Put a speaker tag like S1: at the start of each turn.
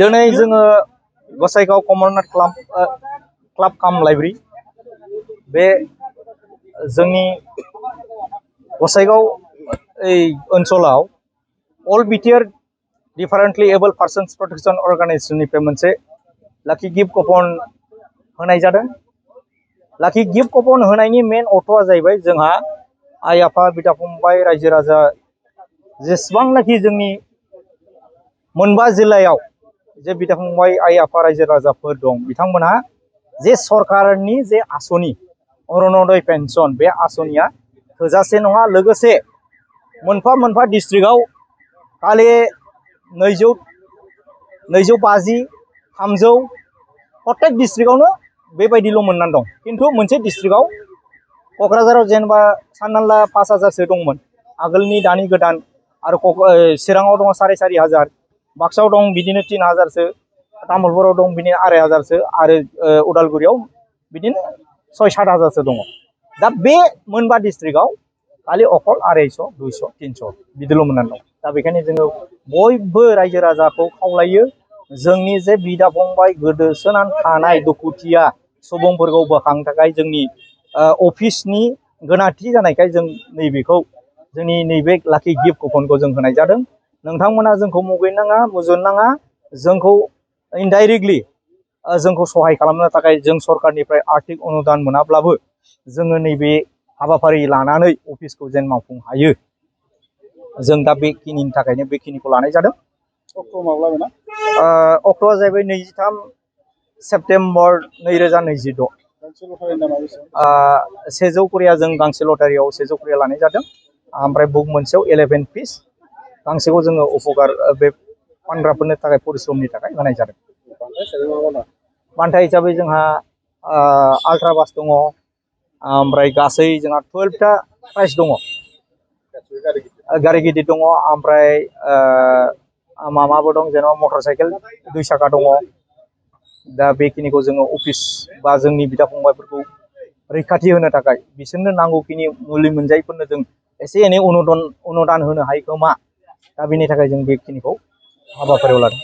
S1: दिनै जोङो गसाइगाव कमलनाथ क्लाब काम लाइब्रेरी बे जोंनि गसाइगाव ओनसोलाव अल बिटिआर डिफारेंटली एबल पार्सन्स प्रोटेक्शन अर्गानाइजेशननिफ्राय मोनसे लाकी गिफ्ट कुपन होनाय जादों। लाकी गिफ्ट कुपन होनायनि मेन अर्थआ जाहैबाय जोंहा आइ आफा बिदा फंबाय रायजो राजा जेसेबांनाखि जोंनि मोनबा जिल्लायाव जे बिदा फंबाय आइ आफा रायजो राजाफोर दं बिथांमोनहा जे सरकारनि जे आसनि अरुणोदय पेन्सन बे आसनिया थोजासे नङा। लोगोसे मोनफा मोनफा डिस्ट्रिक्टआव खालि 250 300 प्रत्येक डिस्ट्रिक्टआवनो बेबायदिल' मोननानै दं। खिन्थु मोनसे डिस्ट्रिक्टआव क'क्राझाराव जेनेबा साननानै ला 5000सो दंमोन आगोलनि दानि गोदान आरो चिराङाव दङ 4500 बाक्सायाव दं बिदिनो 3000सो तामुलपुराव दं बिदिनो 2500सो आरो उदालगुरियाव बिदिनो 6-7 हाजारसो दङ। दा बे मोनबा डिस्ट्रिक्टआव खालि अकल 250 200 300 बिदिल' मोननानै दं। दा बेखायनो जोङो बयबो रायजो राजाखौ खावलायो जोंनि जे बिदा फंबाय गोदोसोनानै थानाय दुखुथिया सुबुंफोरखौ बोखांनो थाखाय जोंनि अफिसनि गोनांथि जानायखाय जों नैबेखौ जोंनि नैबे लाकी गिफ्ट कुपनखौ जों होनाय जादों। नोंथांमोना जोंखौ मुगैनाङा मुजुननाङा, जोंखौ इनडाइरेक्टलि जोंखौ सहाय खालामनो थाखाय जों सरकारनिफ्राय आर्थिक अनुदान मोनाब्लाबो जोङो नैबे हाबाफारि लानानै अफिसखौ जेन मावफुंनो हायो जों दा बेखिनिनि थाखायनो बेखिनिखौ लानाय जादों। अक्ट'आ जाहैबाय 23 सेप्तेम्बर 2026। 100 करिया जों गांसे लटारियाव 100 करिया लानाय जादों। ओमफ्राय बुक मोनसेयाव 11 पिस गांसेखौ जोङो उपकार बे फानग्राफोरनि थाखाय परिश्रमनि थाखाय होनाय जादों। बान्था हिसाबै जोंहा आल्ट्रा बास दङ, ओमफ्राय गासै जोंहा 12टा प्राइज दङ। गारि गिदिर दङ, ओमफ्राय माबाबो दं जेनेबा मटर साइकेल 2 साखा दङ। दा बेखिनिखौ जोङो अफिस बा जोंनि बिदा फंबायफोरखौ रैखाथि होनो थाखाय बिसोरनो नांगौखिनि मुलि मोनजायैफोरनो जों एसे एनै अनुदान होनो हायो खोमा। दा बेनि थाखाय जों बेखिनिखौ हाबाफारियाव लादों।